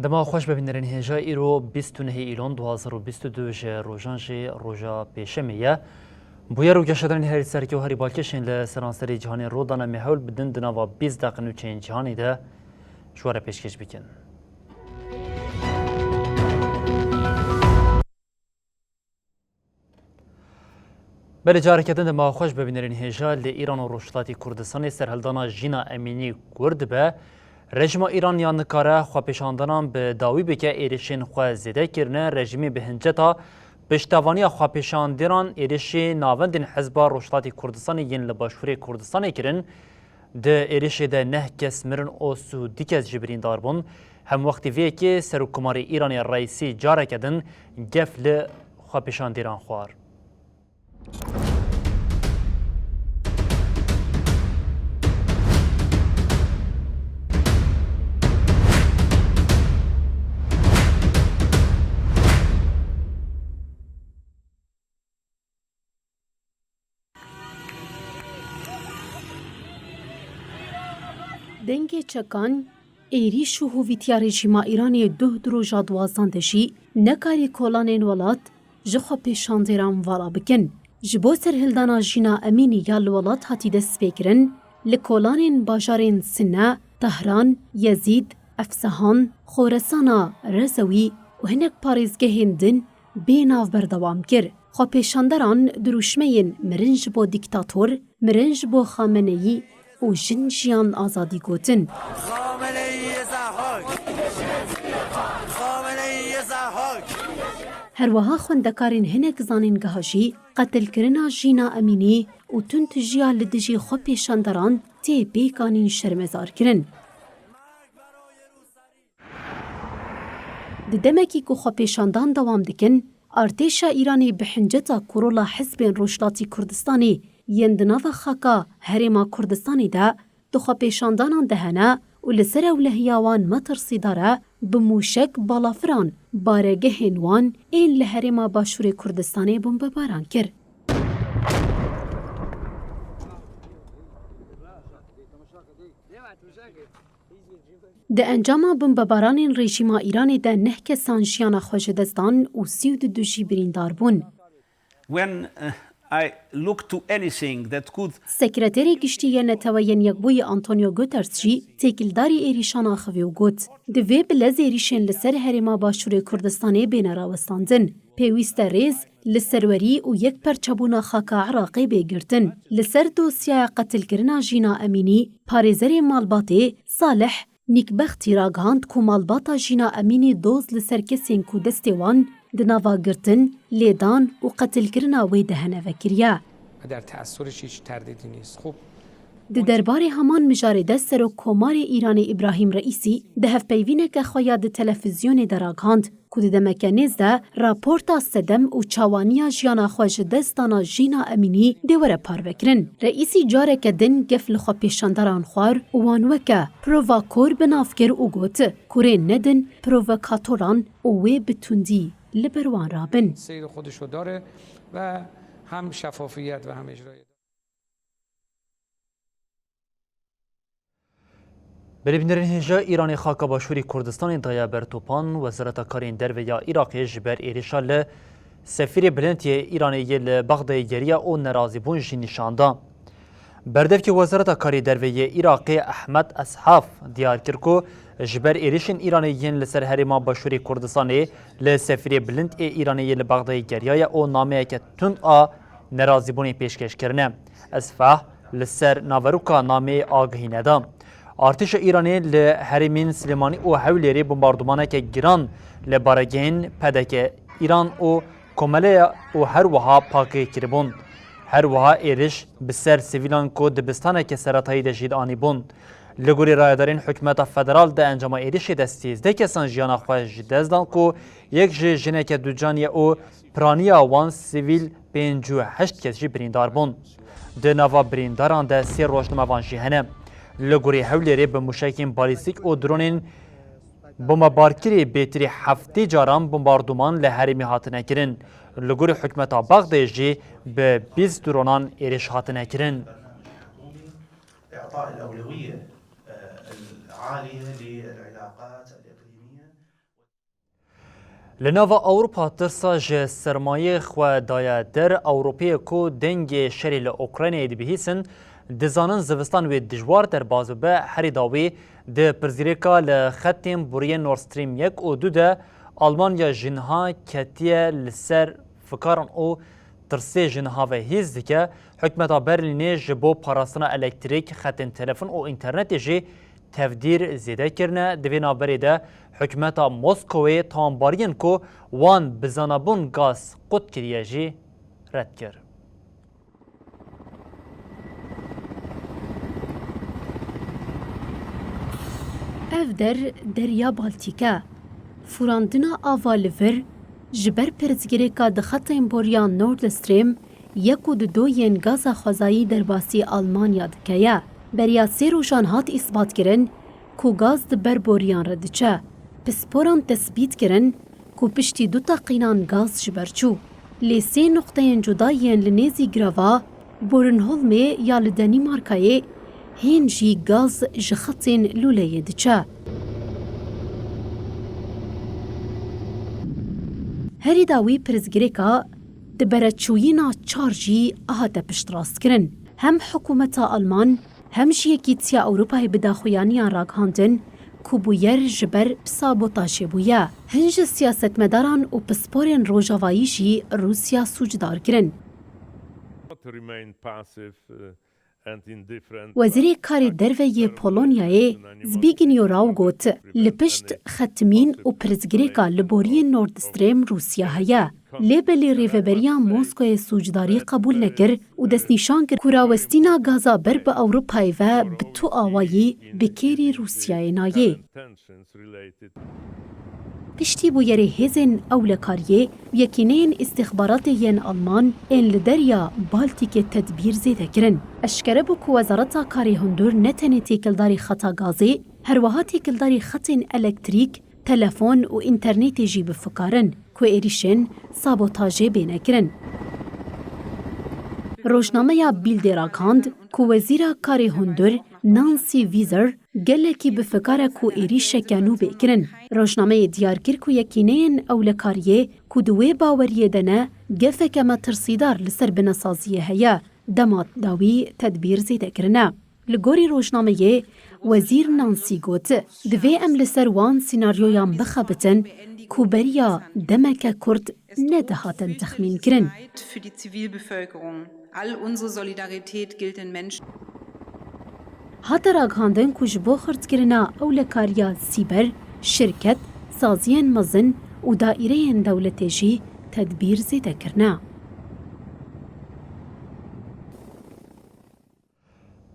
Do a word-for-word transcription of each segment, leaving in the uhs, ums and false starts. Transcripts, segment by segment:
Dema xweş be bînerên hêja, îro bîst û nehê Îlon du hazar û bîst û du ji rojan jî roja pêşemê ye. Bûyer û geşedanên herî serkê û herî balkêşên li seranserê cîhanê rû dane, me hewl bidin di nava bîst deqe nûçeyên cîhanê de ji we re pêşkêş bikin. Belê, careke din dema xweş be bînerên hêja. Li Îran û Rojhilatî Kurdistanê serhildana Jîna Emînî kûr dibe. Rejîma Îran ya nikare xwepêşandanan bi dawî bike, êrişên xwe zêde kirine. Rejîmê bi hinceta piştevaniya xwepêşandêran êrişê navendên Hizba Rojhilatî Kurdistanê yên li Başûrê Kurdistanê kirin. Di êrişê de neh kes mirin û sî û du kes jî birîndar bûn. Hemwextî vê yekê Serokkomarê Îranê Reîsî careke din gef li xwepêşandêran xwar. Dengê çekan, êrîş û hovîtiya rejîma Îranê duh di roja duwazdan de jî nekarî kolanên welat ji xwepêşandêran vala bikin. Ji bo serhildana Jîna Emînî ya li welat hatî destpêkirin, li kolanên bajarên Sine, Tehran, Yezîd, Efsehan, Xoresana Rezewî û hinek parêzgehên din bê nav berdewam kir. Xwepêşanderan dirûşmeyên mirin ji bo dîktator, mirin ji bo Xameneyî û jin jiyan azadî gotin. Xameneyî Zehak! Xameneyî Zehak! Her wiha xwendekarên hinek zanîngeha jî qetilkirina Jîna Emînî û tundhijiya li dijî xwepêşanderan tê pêkanîn şermezar kirin. Di demekî ku xwepêşandan dewam dikin, artêşa Îranê bi hinceta korola hizbên Rojhilatî Kurdistanê yên di nava xaka Herêma Kurdistanê de di xwepêşandanan de hene û li ser ewlehiya wan metirsîdar e, bi mûşek balafiran baregehên wan ên li Herêma Başûrê Kurdistanê bombebaran kir. Di encama bombebaranên rejîma Îranê de neh kesan jiyana xwe ji dest dan û sî û du jî birîndar bûn. When, uh, I look to anything that could Sekreterê Giştî yê Neteweyên Yekbûyî Antonio Guterres jî têkildarî êrîşan axiviya û got, divê bi lez êrîşên li ser Herêma Başûrê Kurdistanê bêne rawestandin. Pêwîst e rêz li serwerî û yekperçebûna xaka Iraqê bê girtin. Li ser dosyaya qetilkirina Jîna Emînî, parêzerê malbatê Salih Nîkbextî ragihand ku malbata Jîna Emînî doz li ser kesên ku destê wan di nava girtin, lêdan û qetilkirina wê de hene vekiriye. و در تأثرش هیچ تردیدی نیست. خب، Di derbarê heman mijarê de Serokkomarê Îranê Îbrahîm Reîsî di hevpeyvîneke xwe ya di televîzyonê de ragihand ku di demeke nêz de raporta sedem û çawaniya jiyana xwe ji dest dana Jîna Emînî dê were parvekirin. Reîsî careke din gef li xwepêşanderan xwar û wan weke provakor bi nav kir û got, kurê nedin provokatoran û wê bi tundî li ber wan rabin. سیر خودش رو داره و هم شفافیت و هم اجرای Belê bînerên hêja, Îranê xaka Başûrê Kurdistanê daye ber topan. Wezareta Karên Derve ya Iraqê ji ber êrişa li sefîrê bilind yê Îranê yê li Bexdayê geriya û nerazîbûn jî nîşan da. Berdevkê Wezareta Karê Derve yê Iraqê Ehmed Eshaf diyar kir ku ji ber êrişên Îranê yên li ser Herêma Başûrê Kurdistanê li sefîrê bilind ê Îranê yê li Bexdayê geriyaye û nameyeke tund a nerazîbûnê pêşkêş kirine. Esfah li ser naveroka nameyê agihî neda. Artêşa Îranê li herêmên Silêmanî û Hewlêrê bombardumaneke giran li baregehên P D K Îran û Komeleya û her wiha P K K kiribûn. Her wiha êriş bi ser sivîlan ku dibistaneke seretayî de jî anîbûn. Li gorî rayedarên hikûmeta federal di encama êrişê de sêzdeh kesan jiyana xwe ji dest dan ku yek ji jineke ducan ye û piraniya wan sivîl pêncî û heşt kes jî birîndar bûn. Di nava birîndaran de sê rojnamevan jî hene. Li gorî Hewlêrê bi mûşekên balîstîk û dronên bombebarkirî bêtirî heftê caran bombarduman li herêmê hatine kirin. Li gorî hikûmeta Bexdayê jî bi bîst dronan êrîş hatine kirin. إعطاء الأولوية، آه، العالية للعلاقات الإقليمية. Li nava Ewropa tirsa ji sermayê xwe daye der. Ewropeyê ku dengê şerê li Ukraynayê dibihîsin, dizanin zivistan wê dijwar derbas bibe, herî dawî di pirsgirêka li xetên boriyê Nord Stream yek û du de Almanya ji niha ketiye li ser fikaran û tirsê ji niha ve hîs dike. Hikûmeta Berlînê ji bo parastina elektrîk, xetên telefon û înternetê jî tevdîr zêde kirine. Di vê navberê de hikûmeta Moskowê tawanbariyên ku wan bi zanabûn gaz qut kiriye jî red kir. Ev der Derya Baltîk e. Fûrandina ava li vir ji ber pirsgirêka di xetên boriya Nord Stream yek û du yên gaza xwezayî derbasî Almanya dike ye. Beriya sê rojan hat îsbatkirin ku gaz di ber boriyan re diçe. Pisporan tesbît kirin ku piştî du teqînan gaz ji ber çû. Lê sê nuqteyên cuda yên li nêzî girava Bornholmê ya li Denîmarkayê hên jî gaz ji xetên lûleyê diçe. Herî dawî pirsgirêka di bereçûyîna çar jî hate piştrastkirin. Hem hikûmeta Alman, hem jî Yekîtiya Ewropayê bi daxuyaniyan ragihandin ku bûyer ji ber sabotajê bûye. Hin ji siyasetmedaran û pisporên Rojavayî jî Rûsya sûcdar kirin. Remain passive, uh, and indifferent. Wezîrê Karê Derve yê Polonyayê Zbigniew Rau got, li pişt xetmîn û pirsgirêka li boriyê Nord Stream Rûsya heye. Lê belê rêveberiya Moskoyê sûcdarî qebûl nekir û destnîşan kir ku rawestîna gaza ber bi Ewropayê ve bi tu awayî bi kêrî Rûsyayê nayê. Piştî bûyerê hêzên ewlekariyê, yekîneyên îstîxbaratê yên Alman ên li Derya Baltîkê tedbîr zêde kirin. Eşkere bû ku Wezareta Karê Hundir ne tenê têkildarî xeta gazê, herwiha têkildarî xetên elektrîk, telefon û înternetê jî bi fikar in ku êrîşên sabotajê bêne kirin. Rojnameya Bîldê ragihand ku Wezîra Karê Hundir Nancy Wieser gelekî bi fikar e ku êrîşeke nû bê kirin. Rojnameyê diyar kir ku yekîneyên ewlekariyê ku di wê baweriyê de ne, gefeke metirsîdar li ser binesaziyê heye, dema dawî tedbîr zêde kirine. Li gorî rojnameyê, Wezîr Nancy got, divê em li ser wan senaryoyan bixebitin ku beriya demeke kurt nedihatin texmînkirin. Für die Zivilbevölkerung, all unsere Solidarität gilt den Menschen. Hate ragihandin ku ji bo xurtkirina ewlekariya sîber, şirket, saziyên mezin û daîreyên dewletê jî tedbîr zêde kirine.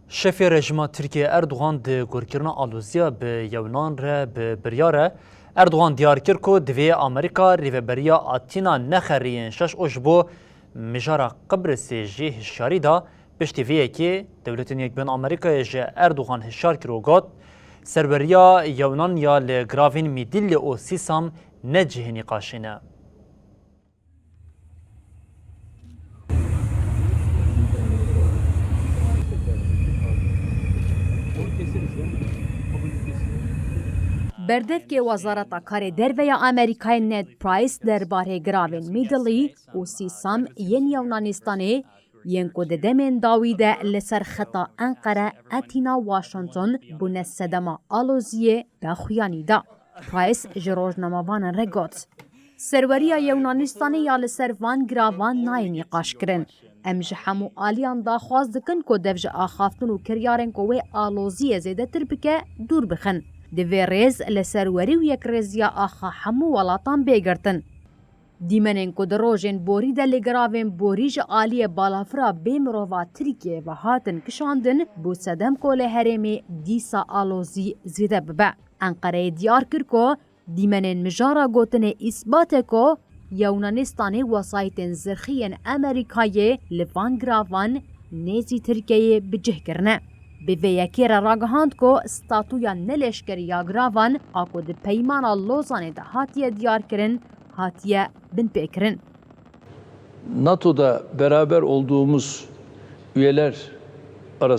Şefê rejîma Tirkiyê Erdogan di gorkirina aloziya bi Yewnan re bi biryar e. Erdogan diyar kir ku divê Amerîka rêveberiya Atîna nexe rêyên şaş û ji bo mijara Qibrisê jî hişyarî da. Piştî vê yekê Dewletên Yekbûyên Amerîkayê ji Erdogan hişyar kir û got, serweriya Yewnan ya li giravên Mîdilli û Sîsam ne cihê nîqaşê ne. Berdevkê Wezareta Karê Derve ya Amerîkayê Ned Price derbarê giravên Middle û Sîsam yên Yewnanistanê yên ku di demên dawî de li ser xeta Enqere, Etîna, Washington bûne sedema aloziyê daxuyanî da. Price ji rojnamevanan re got, serweriya Yewnanistanê ya li ser van giravan nayê nîqaşkirin. Em ji hemû aliyan daxwaz dikin ku dev ji axaftin û kiryarên ku wê aloziyê zêdetir bike dûr bixin. Divê rêz li serwerî û yekrêziya axa hemû welatan bê girtin. Dîmenên ku di rojên borî de li giravên borî ji aliyê balafira bê mirova Tirkiyeyê ve hatin kişandin, bû sedem ku li herêmê dîsa alozî zêde bibe. Enqereyê diyar kir ku dîmenên mijara gotinê îsbat e ku Yewnanistanê wesayîtên zirxî yên Amerîkayê li van giravan nêzî Tirkiyeyê bi cih kirine. Bi vê yekê re ragihand ku statûya neleşkerî ya giravan a ku di Peymana Lozanê de hatiye diyarkirin, hatiye binpêkirin. NATO'da beraber olduğumuz üyeler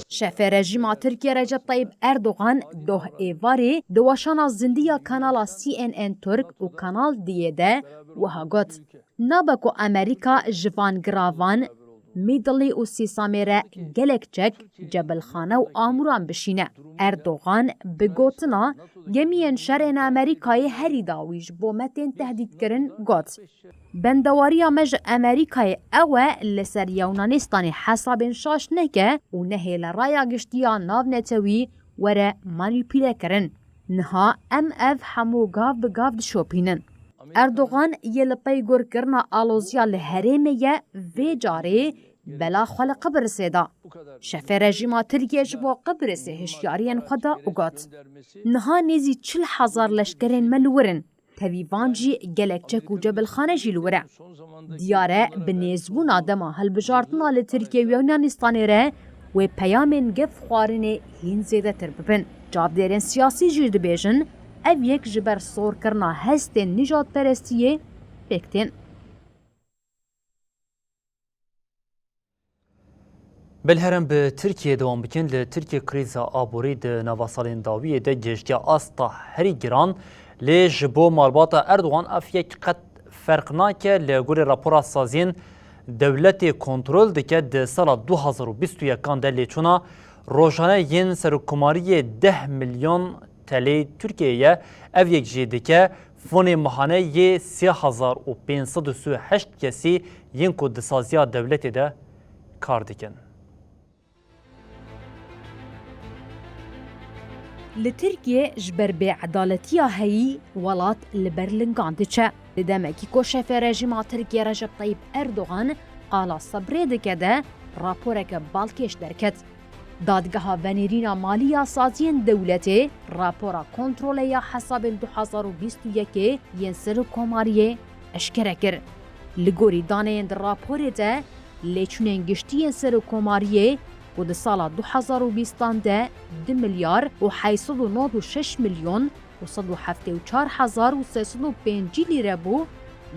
Şefê rejîma Tirkiye Recep Tayyip Erdogan doh êvarê di weşana zindî ya kanala C N N Turk û Kanal D'yê de wiha got, nabe ku Amerîka ji van giravan Middle û Sîsamê re gelek çek, cebilxane û amûran bişîne. Erdogan bi gotina gemiyên şer ên Amerîkayê herî dawî ji bo me tên tehdîtkirin got, bendewariya me ji Amerîkayê ew e li ser Yewnanistanê hesabên şaş neke û nehêle raya giştî ya navnetewî were manîpule kirin. Niha em ev hemû gav bi gav dişopînin. Erdogan yê li peygorkirina aloziya li herêmê ye, vê carê bela xwe li Qibrisê da. Şefê rejîma Tirkiye ji bo Qibrisê hişyariyên xwe da û got, niha nêzî çil hezar leşkerên me li wir in. Tevî van jî gelek çek û cebilxane jî li wir e. Diyar e, bi nêzbûna dema hilbijartina li Tirkiye û Yunanistanê re wê peyamên gefxwarinê hîn zêdetir bibin. Çavdêrên siyasî jî dibêjin, ev yek ji ber sorkirina hestên nijadperestiyê pêk tên. Belherin bi Tirkiyê dewam bikin. Li Tirkiyê krîza aborî di nava salên dawiyê de gihiştiye asta herî giran. Lê ji bo malbata Erdogan ev yek qet ferq nake. Li gorî rapora saziyên dewletê kontrol dike, di sala du hazar û bîst û yekan de lêçûna rojane yên serokkomariyê deh milyon telê Tirkiyeyê ye. Ev yek jî dike fonê mehane yê sê hezar û pênc sed û sî û heşt kesî yên ku di saziya dewletê de kar dikin. Li Tirkiye ji ber bêedaletiya heyî welat li ber lingan diçe. Di demekî ku şefê rejîma Tirkiye Recep Tayyip Erdogan qala sebrê dike de raporeke balkêş derket. Dadgeha Venêrîna Malî ya Saziyên Dewletê rapora kontrolê ya hesabên du hazar û bîst û yekê yên Serokkomariyê eşkere kir. Li gorî daneyên di raporê de, lêçûnên giştî yên Serokkomariyê ku di sala du hazar û bîstan de du milyar û heyt sed û nod û şeş milyon û sed û heftê û çar hezar û sê sed û pêncî lîre bû,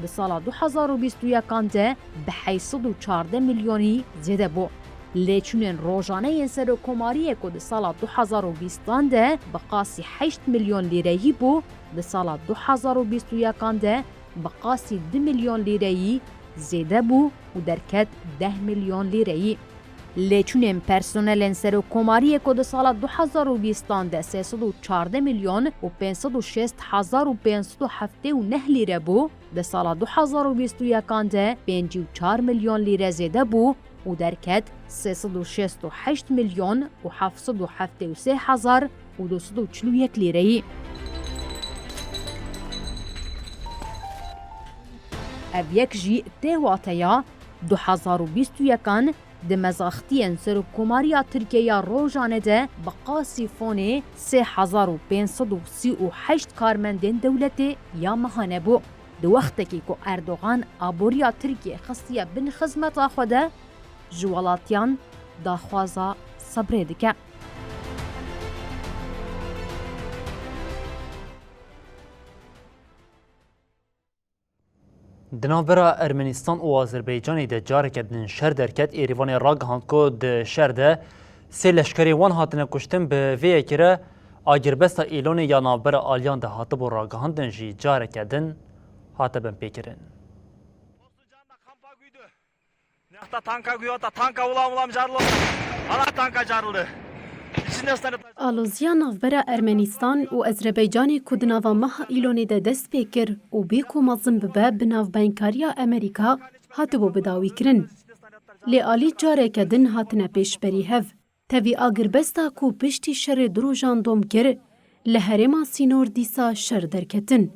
di sala du hazar û bîst û yekan de bi heyt sed û çardeh milyonî zêde bû. Lêçûnên rojane yên Serokkomariyê ku di sala du hazar û bîstan de bi qasî heşt milyon lîreyî bû, di sala du hazar û bîst û yekan de bi qasî du milyon lîreyî zêde bû û derket deh milyon lîreyî. Lêçûnên personelên Serokkomariyê ku di sala du hazar û bîstan de sê sed û çardeh milyon û pênc sed û şêst hezar û pênc sed û heftê û neh lîre bû, di sala du hazar û bîst û yekan de pêncî û çar milyon lîre zêde bû û derket sê sed û şêst û heşt milyon û heft sed û heftê û sê hezar û du sed û çil û yek lîreyî. Ev yek jî tê wateya du hazar û bîst û yekan di mezaxtiyên Serokkomariya Tirkiye ya rojane de bi qasî fonê sê hezar û pênc sed û sî û heşt karmendên dewletê ya mehane bû. Di wextekî ku Erdogan aboriya Tirkiye xistiye bin xizmeta xwe de, ji welatiyan daxwaza sebrê dike. Di navbera Ermenistan û Azerbaycanê de careke din şer derket. Êrîvanê ragihand ku di şer de sê leşkerê wan hatine kuştin. Bi vê yekê re agirbesta Îlonê ya navbera aliyan de hatibû ragihandin jî careke din hate binpêkirin. Nexta tanka guyota, tanka ulam ulam carlo. Ala tanka carıldı. İçinde ıslanıp Aloziya navbera Ermenistan û Ezrebeycanê ku di nava meha Îlonê de dest pê kir û bê ku mezin bibe bi navbeynkariya Amerîka hatibû bidawîkirin. Lê alî careke din hatine pêşberî hev. Tevî agirbesta ku piştî şerê du rojan dom kir, li herêma sînor dîsa şer derketin.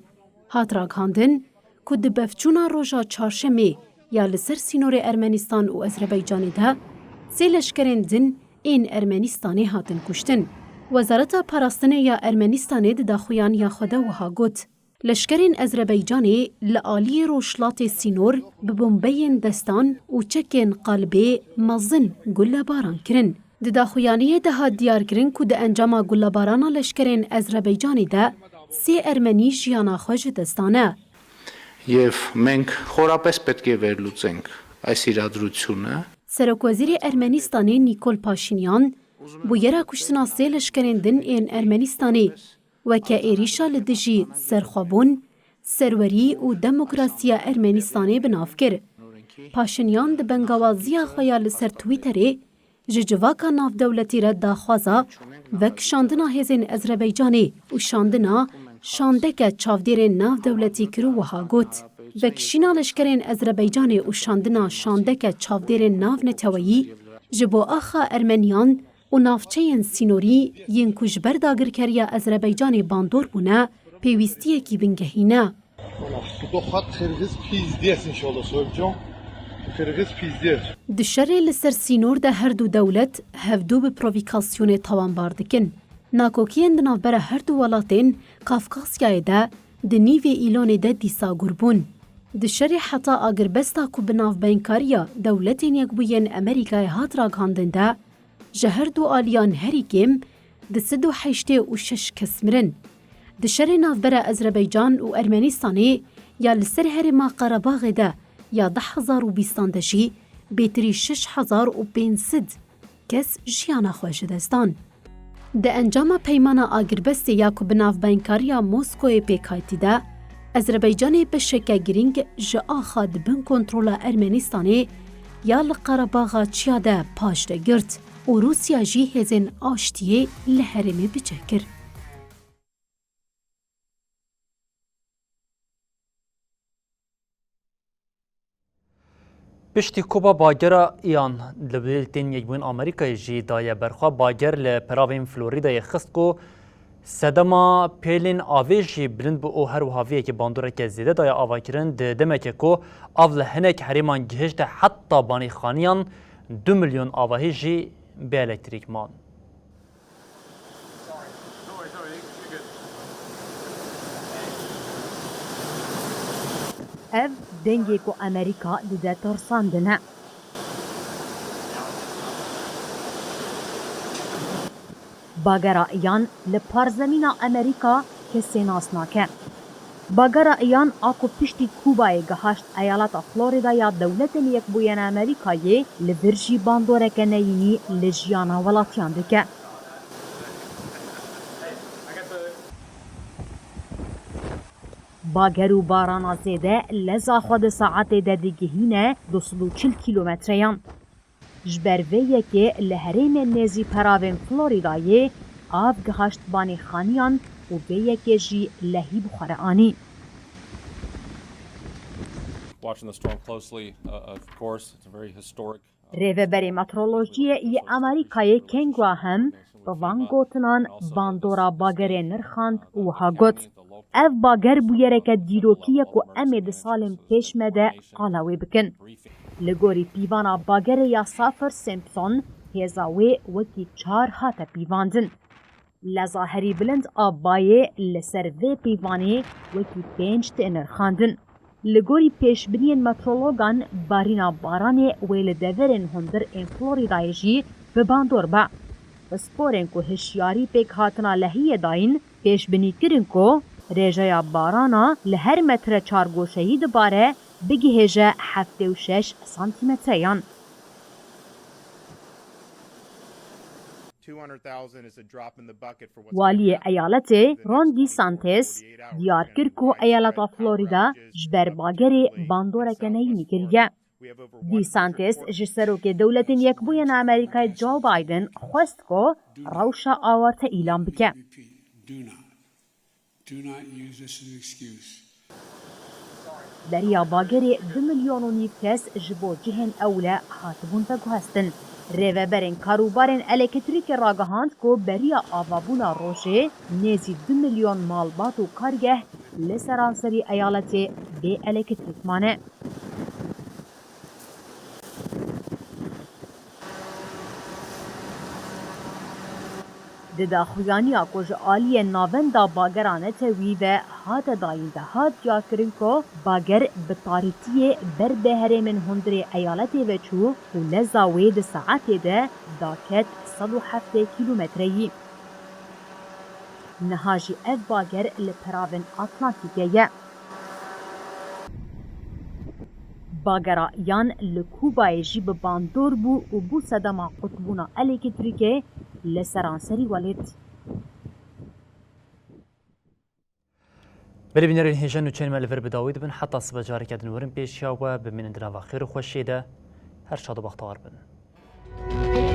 Hat ragihandin ku di bevçûna roja çarşemê ya li ser sînorê Ermenistan û Ezrebeycanê de sê leşkerên din ên Ermenistanê hatin kuştin. Wezareta Parastinê ya Ermenistanê di daxuyaniya xwe de wiha got, Leşkerên Ezrebeycanê li aliyê rojhilatê sînor bi bombeyên destan û çekên qalibê mezin gullebaran kirin. Di daxuyaniyê de hat diyarkirin ku di encama gullebarana leşkerên Ezrebeycanê de sê Ermenî jiyana xwe ji dest dane. Եվ մենք խորապես պետք է վերլուծենք այս իրադրությունը։ Serokwezîrê Ermenîstanê Nîkol Paşinyan bûyera kuştina sê leşkerên din ên Ermenîstanê weke êrîşa li dijî serxwebûn, serwerî û demokrasiya Ermenîstanê bi nav kir. Paşinyan di bengawaziya xwe ya li ser Twitterê ji civaka navdewletî re daxwaza vekişandina hêzên Ezrebeycanê û şandina şandeke çavdêrên navdewletî kir û wiha got, Vekişîna leşkerên Ezrebeycanê û şandina şandeke çavdêrên navneteweyî ji bo axa Ermeniyan û navçeyên sînorî yên ku ji ber dagirkeriya Ezrebeycanê bandor bûne, pêwîstiyekî bingehîn e. Вона, кудо хат Кыргыз пиздец иншалла, Союбcan. Kırgız pizdir. Di şerê li ser sînor de her du dewlet hevdu bi provîkasyonê tawanbar dikin. Nakokiyên di navbera her du welatên Kafkasyayê de di nîvê Îlonê de dîsa gur bûn. Di şerê heta agirbesta ku bi navbenkariya Dewletên Yekbûyên Amerîkayê hat ragihandin de, ji her du aliyan herî kêm du sed û heştê û şeş kes mirin. Di şerê navbera Ezrebeycan û Ermenîstanê ya li ser herêma Qerebaxê de ya du hezar û bîstan de jî bêtirî şeş hezar û pênc sed kes jiyana xwe ji dest dan. Di encama peymana agirbestê ya ku bi navbenkariya Moskoyê pêk hatî de, Ezrebeycanê beşeke girîng ji axa di bin kontrola Ermenîstanê ya li Qerebaxa Çiya de paş de girt û Rûsya jî hêzên aştiyê li herêmê bicih kir. Piştî koba bagera Ian li Wêltên Yekbûyên Amerîkayê jî daye berxwe, bager li peravên Florîdayê xist ku sedema pêlên avê jî bilind bû û her wiha vê yekê bandoreke zêde daye avakirin, di demeke ku av li hinek herêman gihişte heta banîxaniyan, du milyon avahî jî bê elektrîk man. Ev dengê ku Amerîka dide tirsandin e. Bagera Ian li parzemîna Amerîka kesê nas nake. Bagera Ian a ku piştî Kubayê gihaşt eyaleta Florîda ya Dewletên Yekbûyên Amerîkayê li vir jî bandoreke neyînî li jiyana welatiyan dike. Bager û barana zêde leza xwe di saetê de digihîne du sed û çil kîlometreyan. Ji ber vê yekê li herêmên nêzî peravên Florîdayê av gihaşt banîxaniyan û vê yekê jî lehî bi xwe re anî. Watching the storm closely, uh, of course, it's a very historic, uh, Rêveberê Meteorolojiyê yê Amerîkayê Ken Graham bi van gotinan bandora bagerê nirxand û wiha got, Ev bager bûyereke dîrokî ye ku em ê di salên pêş me de qala wê bikin. Li gorî pîvana bagerê ya Saffir-Simpson, hêza wê wekî çar hate pîvandin. Leza herî bilind a bayê li ser vê pîvanê wekî pênc tê nirxandin. Li gorî pêşbîniyên meteorologan, barîna baranê wê li deverên hundir ên Florîdayê jî bi bandor be. Pisporên ku hişyarî pêkhatina lehiyê dayîn, pêşbînî kirin ku rêjeya barana li her metre çargoşeyî dibare bigihêje heftê û şeş santîmetreyan. Waliyê eyaletê Ron DeSantis diyar kir ku eyaleta Florîda ji ber bagerê bandoreke neyînî kiriye. DeSantis ji Serokê Dewletên Yekbûyên Amerîkayê Joe Biden xwest ku rewşa awarte îlan bike. Do not use this as an excuse. Beriya bagerê du milyon û nîv kes ji bo cihên ewle hatibûn veguhestin. Rêveberên karûbarên elektrîkê ragihand ku beriya avabûna rojê nêzî du milyon malbat û kargeh li seranserî eyaletê bê elektrîk mane. Di daxuyaniya ku ji aliyê Navenda Bagera Netewî ve hate dayîn de hat diyarkirin ku bager bi tarîtiyê ber bi herêmên hundirê eyaletê ve çû û leza wê di saetê de daket sed û heftê kîlometreyî. Niha jî ev bager li peravên Atlantîkê ye. Bagera yan li Kûbayê jî bi bandor bû û bû sedema qutbûna elektrîkê li seranserî welêt. Belê bînerên hêja, nûçeyên me li vir bi dawî dibin. Heta sibe careke din werin pêşiya we, bimînin di nava xêr û xweşiyê de. Her şad û bextewar bin.